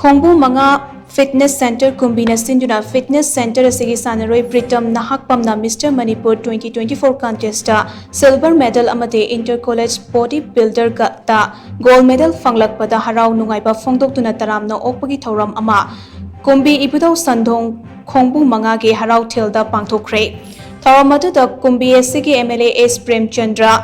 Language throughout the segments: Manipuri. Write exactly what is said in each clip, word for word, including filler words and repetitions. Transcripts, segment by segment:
ꯈꯣꯡꯕꯨ ꯃꯉꯥ Fitness Center ꯀꯨꯝꯕꯤꯅ ꯁꯤꯟꯗꯨꯅ fitness center ꯑꯁꯤꯒꯤ ꯁꯥꯟꯅꯔꯣꯏ Pritam ꯅꯍꯥꯛꯄꯝꯅ Mister Manipur twenty twenty-four contest ꯇ silver medal ꯑꯃꯗꯤ inter college body builder ꯒ ꯇ gold medal ꯐꯪꯂꯛꯄꯗ ꯍꯔꯥꯎ ꯅꯨꯡꯉꯥꯏꯕ ꯐꯣꯡꯗꯣꯛꯇꯨꯅ ꯇꯔꯥꯝꯅ ꯑꯣꯛꯄꯒꯤ ꯊꯧꯔꯝ ꯑꯃ ꯀꯨꯝꯕꯤ ꯏꯕꯨꯙꯧ ꯁꯟꯗꯣꯡ ꯈꯣꯡꯕꯨ ꯃꯉꯥꯒꯤ ꯍꯔꯥꯎꯊꯦꯜꯗ ꯄꯥꯡꯊꯣꯛꯈ꯭ꯔꯦ꯫ ꯊꯧꯔꯝ ꯑꯗꯨꯗ ꯀꯨꯝꯕꯤ ꯑꯦꯁ ꯁꯤꯒꯤ M L A S Premchandra,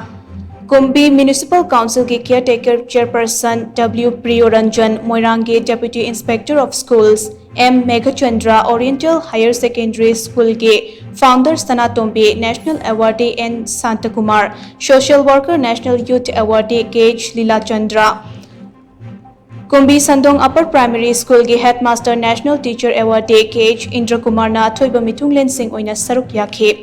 Kumbi Municipal Council ꯒꯤ caretaker chairperson W ꯄ꯭ꯔꯤꯌꯣꯔꯟꯖꯟ, ꯃꯣꯏꯔꯥꯡꯒꯤ Deputy Inspector of Schools M Meghachandra, Oriental Higher Secondary School ꯒꯤ founder Sanatombi, national awardee N Shantakumar, social worker national youth awardee K H Leelachandra, Kumbi Sandong Upper Primary School ꯒꯤ headmaster national teacher awardee K H ꯏꯟꯗ꯭ꯔꯀꯨꯃꯥꯔꯅ ꯑꯊꯣꯏꯕ ꯃꯤꯊꯨꯡꯂꯦꯟꯁꯤꯡ ꯑꯣꯏꯅ ꯁꯔꯨꯛ ꯌꯥꯈꯤ꯫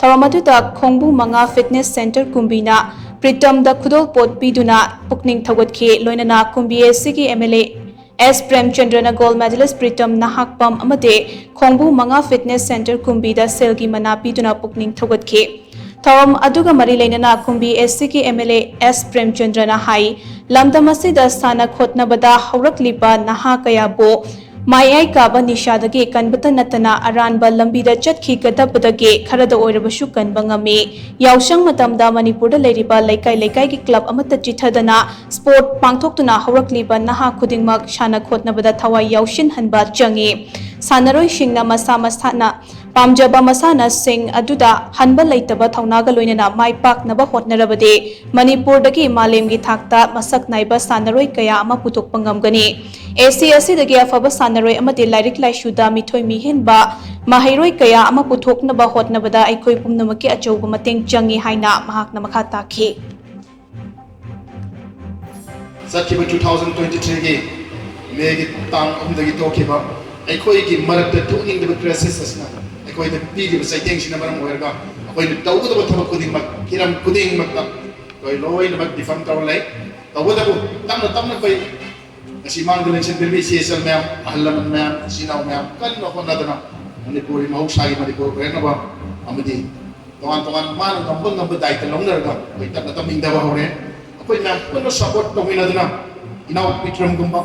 ꯊꯧꯔꯝ ꯑꯗꯨꯗ ꯈꯣꯡꯕꯨ ꯃꯉꯥ Fitness Center ꯀꯨꯝꯕꯤꯅ ꯄ꯭ꯔꯤꯇꯝꯗ ꯈꯨꯗꯣꯜꯄꯣꯠ ꯄꯤꯗꯨꯅ ꯄꯨꯛꯅꯤꯡ ꯊꯧꯒꯠꯈꯤ꯫ ꯂꯣꯏꯅꯅ ꯀꯨꯝꯕꯤ ꯑꯦꯁ ꯁꯤꯒꯤ ꯑꯦꯝ ꯑꯦꯜ ꯑꯦ ꯑꯦꯁ ꯄ꯭ꯔꯦꯝꯆꯟꯗ꯭ꯔꯅ gold medalist ꯄ꯭ꯔꯤꯇꯝ ꯅꯍꯥꯛꯄꯝ ꯑꯃꯗꯤ ꯈꯣꯡꯕꯨ ꯃꯉꯥ Fitness Center ꯀꯨꯝꯕꯤꯗ ꯁꯦꯜꯒꯤ ꯃꯅꯥ ꯄꯤꯗꯨꯅ ꯄꯨꯛꯅꯤꯡ ꯊꯧꯒꯠꯈꯤ꯫ ꯊꯧꯔꯝ ꯑꯗꯨꯒ ꯃꯔꯤ ꯂꯩꯅꯅ ꯀꯨꯝꯕꯤ ꯑꯦꯁ ꯁꯤꯒꯤ ꯑꯦꯝ ꯑꯦꯜ ꯑꯦ ꯑꯦꯁ ꯄ꯭ꯔꯦꯝꯆꯟꯗ꯭ꯔꯅ ꯍꯥꯏ, ꯂꯝꯗꯝ ꯑꯁꯤꯗ ꯁꯥꯟꯅ ꯈꯣꯠꯅꯕꯗ ꯍꯧꯔꯛꯂꯤꯕ ꯅꯍꯥ ꯀꯌꯥꯕꯨ ꯃꯌꯥꯏ ꯀꯥꯕ ꯅꯤꯁꯥꯗꯒꯤ ꯀꯟꯕꯇ ꯅꯠꯇꯅ ꯑꯔꯥꯟꯕ ꯂꯝꯕꯤꯗ ꯆꯠꯈꯤꯒꯗꯕꯗꯒꯤ ꯈꯔꯗ ꯑꯣꯏꯔꯕꯁꯨ ꯀꯟꯕ ꯉꯝꯃꯤ꯫ ꯌꯥꯎꯁꯪ ꯃꯇꯝꯗ ꯃꯅꯤꯄꯨꯔꯗ ꯂꯩꯔꯤꯕ ꯂꯩꯀꯥꯏ ꯂꯩꯀꯥꯏꯒꯤ club ꯑꯃꯠꯇ ꯆꯤꯊꯗꯅ sport ꯄꯥꯡꯊꯣꯛꯇꯨꯅ ꯍꯧꯔꯛꯂꯤꯕ ꯅꯍꯥ ꯈꯨꯗꯤꯡꯃꯛ ꯁꯥꯟꯅ ꯈꯣꯠꯅꯕꯗ ꯊꯋꯥꯏ ꯌꯥꯎꯁꯤꯟꯍꯟꯕ ꯆꯪꯏ꯫ ꯁꯥꯟꯅꯔꯣꯏꯁꯤꯡꯅ ꯃꯁꯥ ꯃꯁꯥꯅ ꯄꯥꯝꯖꯕ ꯃꯁꯥꯟꯅꯁꯤꯡ ꯑꯗꯨꯗ ꯍꯟꯕ ꯂꯩꯇꯕ ꯊꯧꯅꯥꯒ ꯂꯣꯏꯅꯅ ꯃꯥꯏ ꯄꯥꯛꯅꯕ ꯍꯣꯠꯅꯔꯕꯗꯤ ꯃꯅꯤꯄꯨꯔꯗꯒꯤ ꯃꯥꯂꯦꯝꯒꯤ ꯊꯥꯛꯇ ꯃꯁꯛ ꯅꯥꯏꯕ ꯁꯥꯟꯅꯔꯣꯏ ꯀꯌꯥ ꯑꯃ ꯄꯨꯊꯣꯛꯄ ꯉꯝꯒꯅꯤ꯫ ꯑꯦꯁ ꯁꯤ ꯑꯁꯤꯗꯒꯤ ꯑꯐꯕ ꯁꯥꯟꯅꯔꯣꯏ ꯑꯃꯗꯤ ꯂꯥꯏꯔꯤꯛ ꯂꯥꯏꯁꯨꯗ ꯃꯤꯊꯣꯏ ꯃꯤꯍꯦꯟꯕ ꯃꯍꯩꯔꯣꯏ ꯀꯌꯥ ꯑꯃ ꯄꯨꯊꯣꯛꯅꯕ ꯍꯣꯠꯅꯕꯗ ꯑꯩꯈꯣꯏ ꯄꯨꯝꯅꯃꯛꯀꯤ ꯑꯆꯧꯕ ꯃꯇꯦꯡ ꯆꯪꯏ ꯍꯥꯏꯅ ꯃꯍꯥꯛꯅ ꯃꯈꯥ ꯇꯥꯈꯤ꯫ ꯆꯠꯈꯤꯕ two thousand twenty-threeꯒꯤ ꯃꯦꯒꯤ ꯇꯥꯡ ꯑꯍꯨꯝꯗꯒꯤ ꯊꯣꯛꯈꯤꯕ ꯑꯩꯈꯣꯏꯒꯤ ꯃꯔꯛꯇ ꯊꯣꯛꯅꯤꯡꯗꯕ crisis ꯑꯁꯤꯅ ꯑꯩꯈꯣꯏꯗ ꯄꯤꯔꯤꯕ ꯆꯩꯊꯦꯡꯁꯤꯅ ꯃꯔꯝ ꯑꯣꯏꯔꯒ ꯑꯩꯈꯣꯏꯅ ꯇꯧꯒꯗꯕ ꯊꯕꯛ ꯈꯨꯗꯤꯡꯃꯛ, ꯍꯤꯔꯝ ꯈꯨꯗꯤꯡꯃꯛꯇ ꯑꯩꯈꯣꯏ ꯂꯣꯏꯅꯃꯛ ꯗꯤꯐꯝ ꯇꯧꯔ ꯂꯩ꯫ ꯇꯧꯕꯇꯕꯨ ꯇꯞꯅ ꯇꯞꯅ ꯑꯩꯈꯣꯏ ꯉꯁꯤ ꯃꯥꯡꯗ ꯂꯦꯡꯁꯤꯟꯕꯤꯔꯤꯕ ꯏꯆꯦ ꯏꯆꯜ ꯃꯌꯥꯝ, ꯑꯍꯜ ꯂꯃꯟ ꯃꯌꯥꯝ, ꯏꯆꯤꯟ ꯏꯅꯥꯎ ꯃꯌꯥꯝ ꯀꯟꯅ ꯍꯣꯠꯅꯗꯅ ꯃꯅꯤꯄꯨꯔꯒꯤ ꯃꯍꯧꯁꯥꯒꯤ ꯃꯅꯤꯄꯨꯔ ꯑꯣꯏꯔꯛꯅꯕ ꯑꯃꯗꯤ ꯇꯣꯉꯥꯟ ꯇꯣꯉꯥꯟ ꯃꯥꯅ ꯉꯝꯕ ꯉꯝꯕ ꯗꯥꯏꯇ ꯂꯧꯅꯔꯒ ꯑꯩꯈꯣꯏ ꯇꯞꯅ ꯇꯞꯅ ꯏꯪꯊꯕ ꯍꯧꯔꯦ꯫ ꯑꯩꯈꯣꯏ ꯃꯌꯥꯝ ꯄꯨꯟꯅ support ꯇꯧꯃꯤꯟꯅꯗꯨꯅ ꯏꯅꯥꯎ ꯕꯤꯀ꯭ꯔꯝꯒꯨꯝꯕ,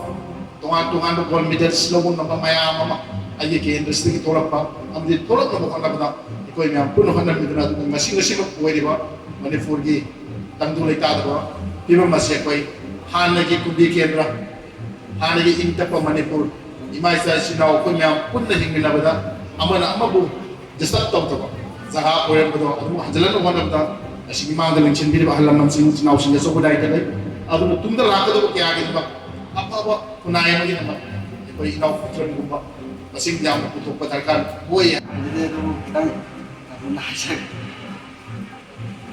ꯇꯣꯉꯥꯟ ꯇꯣꯉꯥꯟꯕ ꯒꯣꯜ ꯃꯦꯗꯜꯁ ꯂꯧꯕ ꯉꯝꯕ ꯃꯌꯥꯝ ꯑꯃ ꯑꯩꯒꯤ ꯀꯦꯟꯗ꯭ꯔꯁꯤꯗꯒꯤ ꯊꯣꯛꯂꯛꯄ ꯑꯃꯗꯤ ꯊꯣꯛꯂꯛꯅꯕ ꯍꯣꯠꯅꯕꯗ ꯑꯩꯈꯣꯏ ꯃꯌꯥꯝ ꯄꯨꯟꯅ ꯍꯣꯠꯅꯃꯤꯟꯅꯗꯨꯅ ꯑꯗꯨꯕꯨ ꯉꯁꯤ ꯉꯁꯤꯃꯛ ꯑꯣꯏꯔꯤꯕ ꯃꯅꯤꯄꯨꯔꯒꯤ ꯇꯪꯗꯨ ꯂꯩꯇꯥꯗꯕ ꯐꯤꯕꯝ ꯑꯁꯤ ꯑꯩꯈꯣꯏ ꯍꯥꯟꯅꯒꯤ ꯀꯨꯝꯕꯤ ꯀꯦꯟꯗ꯭ꯔ, ꯍꯥꯟꯅꯒꯤ ꯏꯪ ꯇꯞꯄ ꯃꯅꯤꯄꯨꯔ, ꯏꯃꯥ ꯏꯆꯥ ꯏꯆꯤꯟ ꯏꯅꯥꯎ ꯑꯩꯈꯣꯏ ꯃꯌꯥꯝ ꯄꯨꯟꯅ ꯍꯤꯡꯃꯤꯟꯅꯕꯗ ꯑꯃꯅ ꯑꯃꯕꯨ ꯗꯤꯁꯇꯔꯕ ꯇꯧꯗꯕ ꯖꯒꯥ ꯑꯣꯏꯔꯝꯕꯗꯣ ꯑꯗꯨꯝ ꯍꯟꯖꯤꯜꯍꯟꯅꯕ ꯍꯣꯠꯅꯕꯗ ꯉꯁꯤꯒꯤ ꯃꯥꯡꯗ ꯂꯦꯡꯁꯤꯟꯕꯤꯔꯤꯕ ꯑꯍꯜ ꯂꯃꯟꯁꯤꯡ, ꯏꯆꯤꯟ ꯏꯅꯥꯎꯁꯤꯡꯗꯁꯨ ꯑꯆꯧꯕ ꯗꯥꯏꯇ ꯂꯩ꯫ ꯑꯗꯨꯅ ꯇꯨꯡꯗ ꯂꯥꯛꯀꯗꯕ ꯀꯌꯥꯒꯤꯗꯃꯛ ꯑꯐꯕ ꯈꯨꯟꯅꯥꯏ ꯑꯃꯒꯤꯗꯃꯛ ꯑꯩꯈꯣꯏ ꯏꯅꯥꯎ ꯄꯨꯊꯣꯟꯒꯨꯝꯕ ꯃꯁꯤꯡ ꯌꯥꯝꯅ ꯄꯨꯊꯣꯛꯄ ꯗꯔꯀꯥꯔ ꯑꯣꯏ꯫ ꯑꯗꯨꯗꯤ ꯑꯗꯨꯕꯨ ꯈꯤꯇꯪ ꯑꯗꯨꯝ ꯍꯥꯏꯖꯒꯦ꯫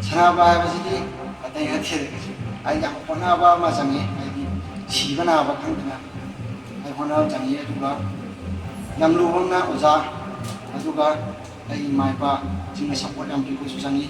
ꯁꯥꯟꯅꯕ ꯍꯥꯏꯕꯁꯤꯗꯤ ꯑꯇꯩ ꯅꯠꯇꯦ꯫ ꯑꯩ ꯌꯥꯝ ꯍꯣꯠꯅꯕ ꯑꯃ ꯆꯪꯉꯤ꯫ ꯍꯥꯏꯗꯤ ꯁꯤꯕ ꯅꯥꯕ ꯈꯪꯗꯅ ꯑꯩ ꯍꯣꯠꯅꯕ ꯆꯪꯉꯤ꯫ ꯑꯗꯨꯒ ꯌꯥꯝ ꯂꯨꯕ ꯑꯃꯅ ꯑꯣꯖꯥ, ꯑꯗꯨꯒ ꯑꯩꯒꯤ ꯏꯃꯥ ꯏꯄꯥꯁꯤꯡꯅ ꯁꯞꯄꯣꯔꯠ ꯌꯥꯝ ꯄꯤꯕꯁꯨ ꯆꯪꯉꯤ꯫